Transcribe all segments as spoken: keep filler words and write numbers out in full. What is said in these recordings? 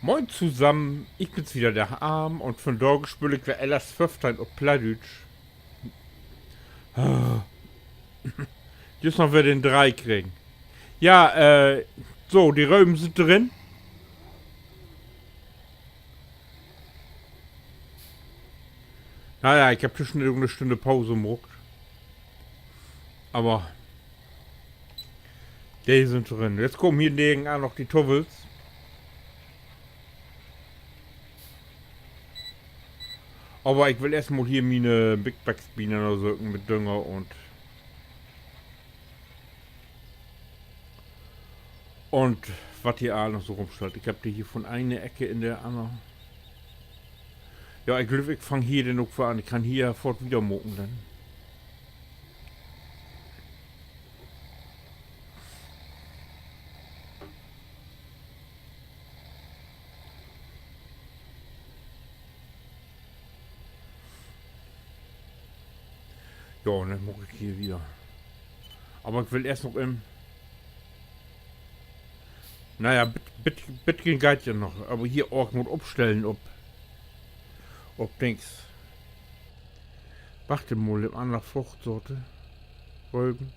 Moin tosamen, ik bün weer de Harm un vundaag speel ik weer L S föffteihn op Plattdüütsch. Jüst noch weer den Dreih kregen. Ja, äh, so, de Röven sünd drin. Na ja, ik heff twüschendurch 'ne Stünn Pause maakt. Aver de sünd drin. Nu kamen hier negenan noch de Tuffels. Aver ik will eerstmal hier miene Big Bags binanner söken mit Dünger un, un wat hier allens so rumsteiht. Ik heff de hier vun ene Eck in de anner. Ja, ik glööv, ik fang hier denn ok weer an. Ik kann hier foorts wieder maken denn. Ja, un denn maak ik hier wieder. Aver ik will eerst noch in, na ja, bit, bit, bit geiht ja noch. Aver hier, oh, ik mutt opstellen op, op Dings. Wacht mal, de anner Fruchtsorte. Röven.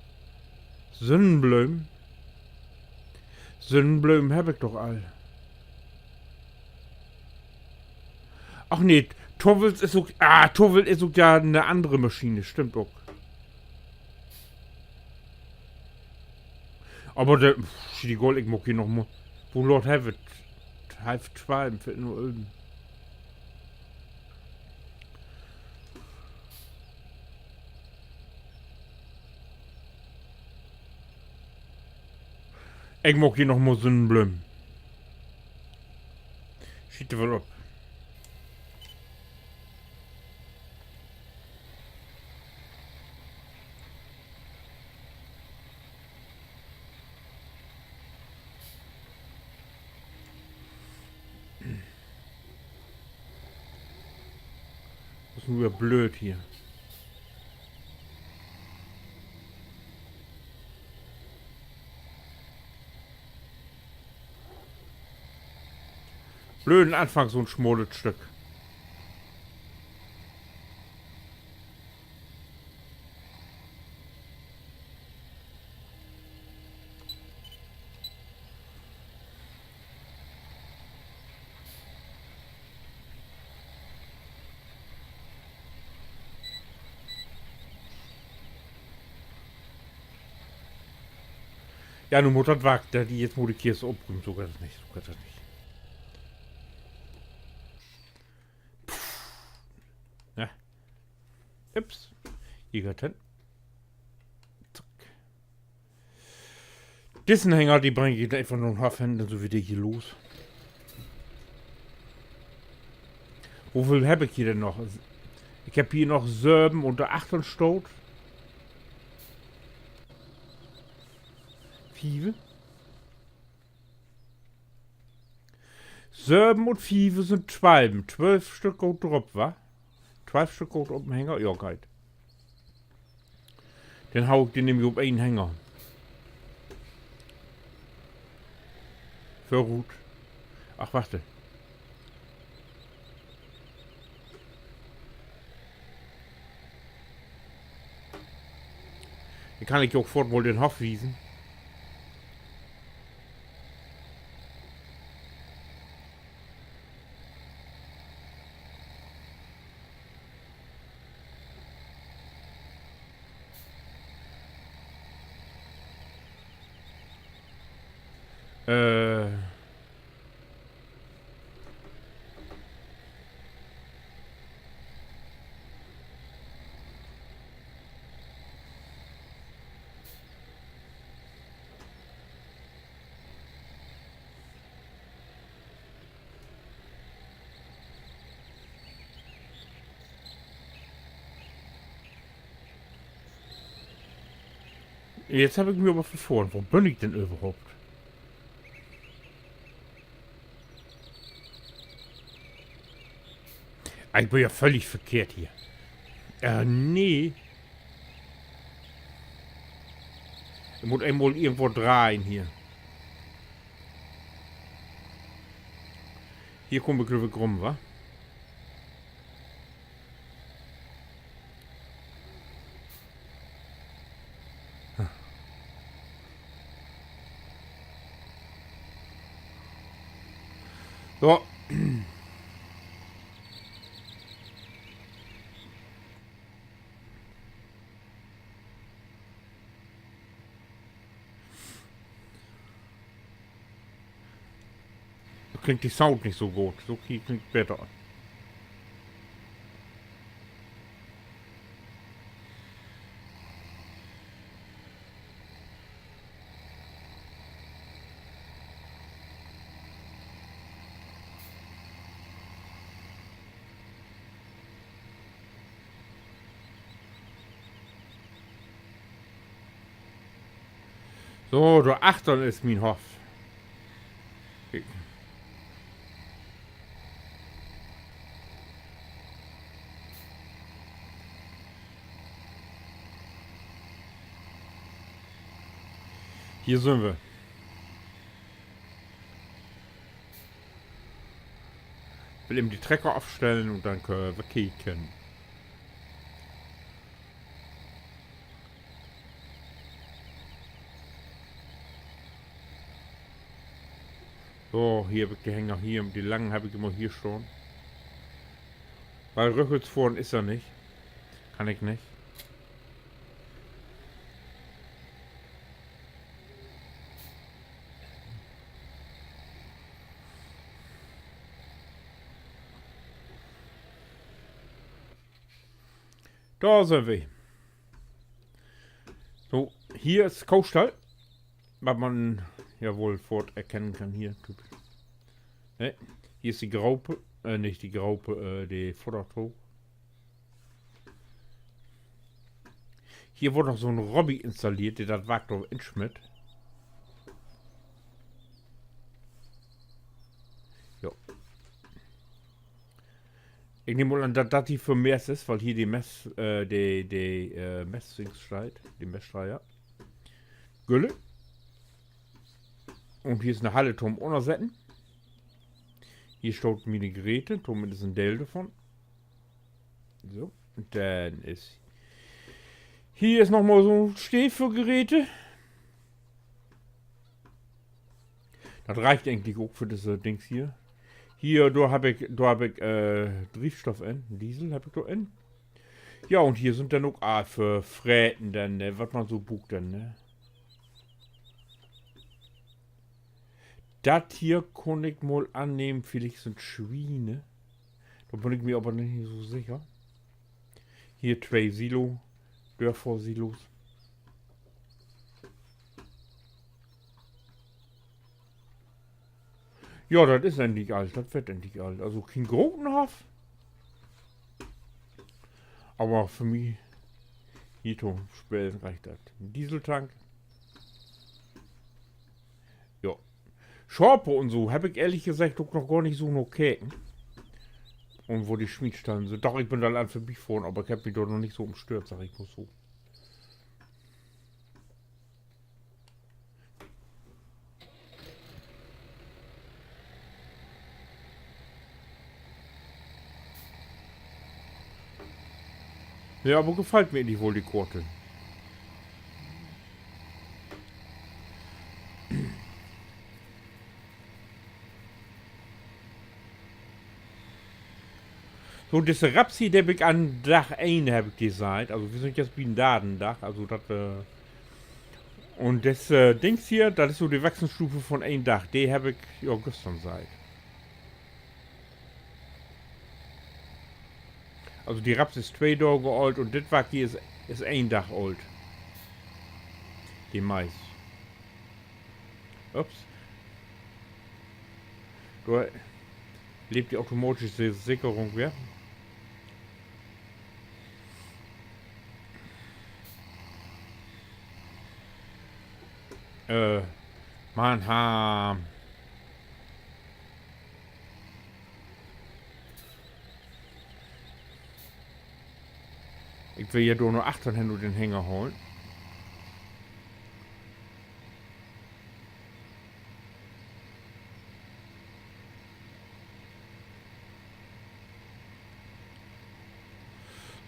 Sünnenblööm. Sünnenblööm heff ik doch all. Ach nee, Tuffels is ok, ah, Tuffel is ok ja 'ne annere Maschien, stimmt ok. Aver de, pff, schietegal, ik maak hier noch mal. Wo laat heff ik 't? Half twee, Viddel na ölven. Ik maak hier noch mal Sünnenblööm. Schiet woll op. Is nu weer blööd hier. Blöden Anfang, so'n smalet Stück. Ja, nu mutt dat weg, dat, jetzt mutt ik hier so oprümen, so geiht dat nich, so geiht dat nich. Ja. Ups. Hier geiht hen. Zack. Dissen Hänger, de bring ik eenfach na'n Hoff hen, denn sünd wi de hier los. Woveel heff ik hier denn noch? Ik heff hier noch söven un de achtteihn staht. Fieve. Söven un fieve sünd twölf. Twölf Stück gaht drop, wa? Twölf Stück gaht op en Hänger? Ja, geiht. Denn hau ik de nämlich op een Hänger. Vörut. Ach, wacht. Denn kann ik jo ok foorts mal den Hoff wiesen. Äh. Jetzt heff ik mi aver verfohren. Wo bün ik denn överhaupt? Ah, ik bün ja völlig verkehrt hier. Äh, nee. Ik mutt eenmal irgendwo dreihn hier. Hier kumm ik, glööv ik, rum, wa? So. Dor klingt de Sound nich so goot. So klingt beter. So, dor achtern is mien Hoff. Kiek. Hier sünd wi. Will even de Trecker afstellen un denn köönt wi kieken. So, hier heff ik de Hänger, hier, de langen heff ik immer hier stahn. Wiel rüchwarts fohren is dat nich. Kann ik nich. Dor sünd wi. So, hier is Kohstall. Wat man ja woll foorts erkennen kann hier, typisch. Ne? Hier is de Graupe, äh, nich de Graupe, äh, de Foddertoog. Hier word noch so'n Robby installeert, de dat Wark dor insmitt. Jo. Ik nehm mal an, dat dat hier för Mest is, wiel hier de Mest, äh, de, de, äh, Mestdings steiht, de Meststreier. Gülle. Un hier is 'ne Halle to'n Ünnersetten. Hier staht miene Geräte, tominnst en Deel dorvun. So, un denn is, hier is noch mal so'n Steed för Geräte. Dat reckt egentlich ok för disse Dings hier. Hier, dor heff ik, dor heff ik, äh, Driefstoff in, Diesel heff ik dor in. Ja, un hier sünd denn ok all för Freten denn, ne, wat man so bruukt denn, ne. Dat hier kunn ik mal annehmen, villicht sünd Swiene. Dor bün ik mi aver nich so sicher. Hier twee Silo, Dörfsilos. Ja, dat is egentlich all, dat weer egentlich all. Also keen groten Hoff. Aver för mi hier to'n Spelen reckt dat. Dieseltank. Ja. Schape un so heff ik ehrlich seggt ok noch gor nich so nakeken. Un wo de Swienstallen sünd. Doch, ik bün dor an vörbifohren, aver ik heff mi dor noch nich so üm stört, segg ik mal so. Ja, aver gefallt mi egentlich woll, de Koort. So, disse Raps hier, de heff ik an Dag een heff ik de seiht. Also, wi sünd jetzt bi'n darden Dag, also dat, äh, un disse Dings hier, dat is so de Wachsenstufe von een Dag. De heff ik, ja, güstern seiht. Also, de Raps is twee Daag oolt un dit Wark hier is, is een Dag oolt. De Mais. Ups. Dor leep de automatische Sekerung weer. Äh, Mann, ha. Ik will ja dor na achtern hen un den Hänger halen.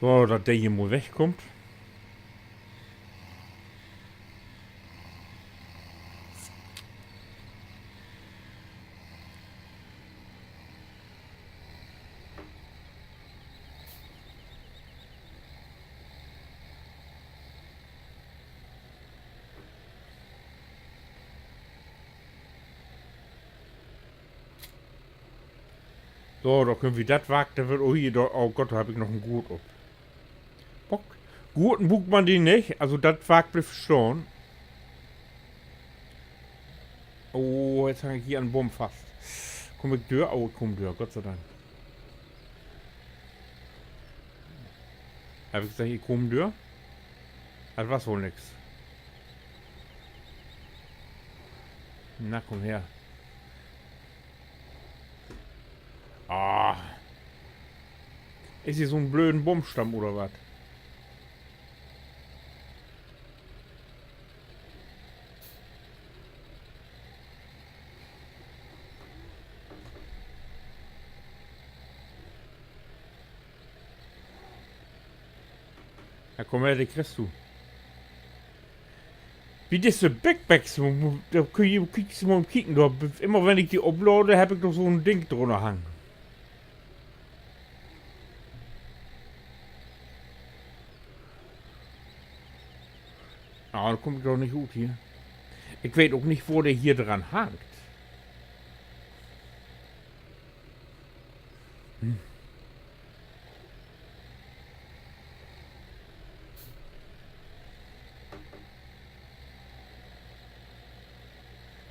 So, dat de hier mal wegkummt. So, dor köönt wi dat Wark, dor weer, oh, hier, dor, oh Gott, dor heff ik noch en Gurt op. Bock. Gurten bruukt man de nich, also dat Wark blifft stahn. Oh, nu hang ik hier an Boom fast. Kumm ik dör? Oh, ik kumm dör, Gott sei Dank. Heff ik seggt, ik kumm dör? Dat was woll nix. Na, kumm her. Ah. Is hier so'n blöden Boomstamm oder wat? Ja, kumm her, de kriggst du. Bi disse Big Bags, wo, wo, dor kunn ji, kiek, mal kieken, dor, immer wenn ik de oplaad, heff ik doch so'n Ding drunner hangen. Ah, dor kumm ik doch nich ut hier. Ik weet ok nich, wo de hier dran hangt.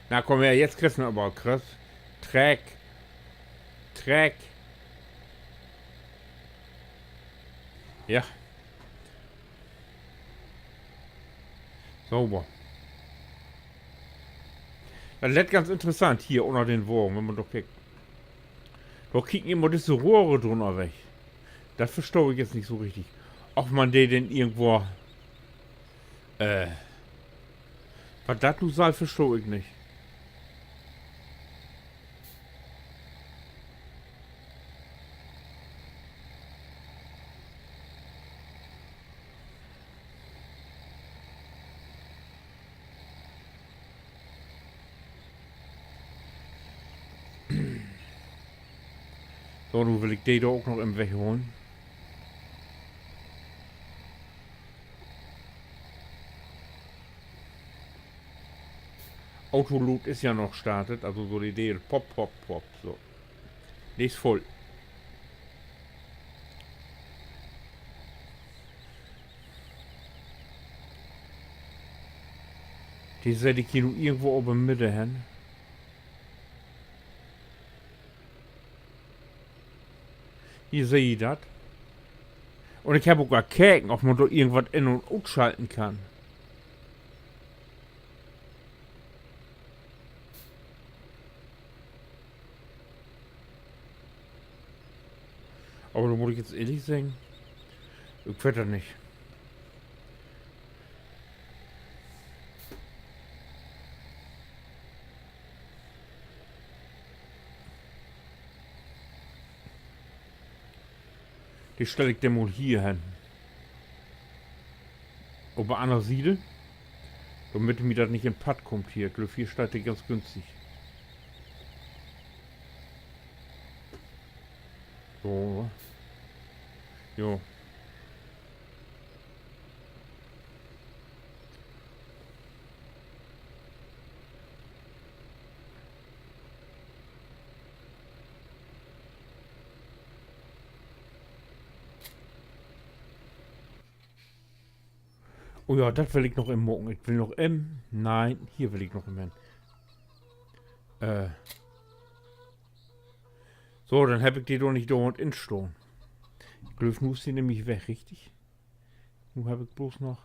Na, kumm her, jetzt kriggst du aver, Chris. Treck. Treck. Ja. Sauber. Dat lett ganz interessant hier ünner den Wagen, wenn man dor kiekt. Dor kieken immer disse Rohre drunner weg. Dat verstah ik jetzt nich so richtig. Of man de denn irgendwo, äh, wat dat nu sall, verstah ik nich. So, nu will ik de dor ok noch even wegholen. Autoload is ja noch startet, also so de Deel pop, pop, pop, so. De is vull. De sett ik hier nu irgendwo op de Midde hen. Hier, seht ji dat? Un ik heff ok al keken, of man dor irgendwat in- un utschalten kann. Aver dor mutt ik nu ehrlich seggen, ik weet dat nich. De stell ik denn mal hier hen. Op de anner Siede. Dormit mi dat nich in Padd kummt hier. Ik glööv, hier steiht de ganz günstig. So. Jo. Oh ja, dat will ik noch even maken. Ik will noch even, nee, hier will ik noch even hen. So, denn heff ik de dor nich duernd instahn. Ik glööv, nu is de nämlich weg, richtig? Nu heff ik bloots noch,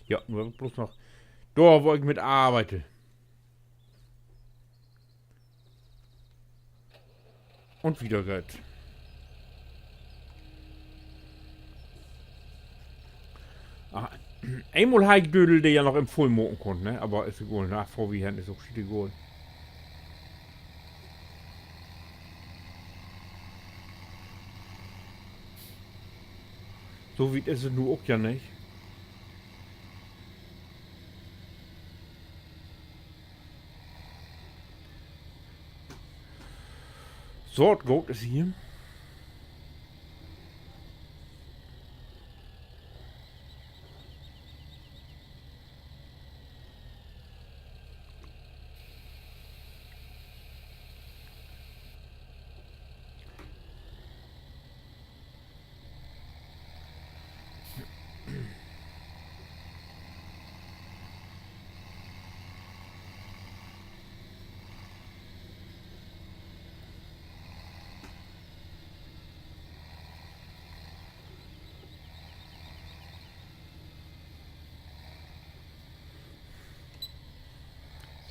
ja, nu heff ik bloots noch dor, wo ik mit arbeide. Un wieder geiht. Ah, eenmal harr ik Dödel de ja noch in vull maken kunnt, ne? Aver is egal, na, vör wi hen is ok schietegal. So wiet is 't nu ok ja nich. Saatgoot is hier.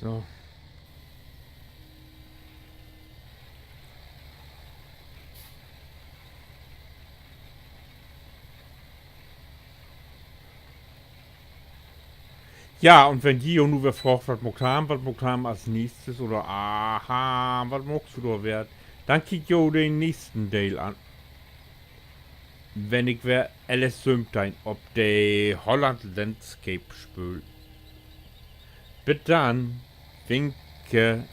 So. Ja, un wenn ji jo nu weer fraagt, wat maakt he, wat maakt he as neegstes, oder, aha, wat maakst du dor weer, denn kiekt jo den neegsten Deel an, wenn ik weer L S söventeihn op de Holland Landscape speel. Bit denn, winke.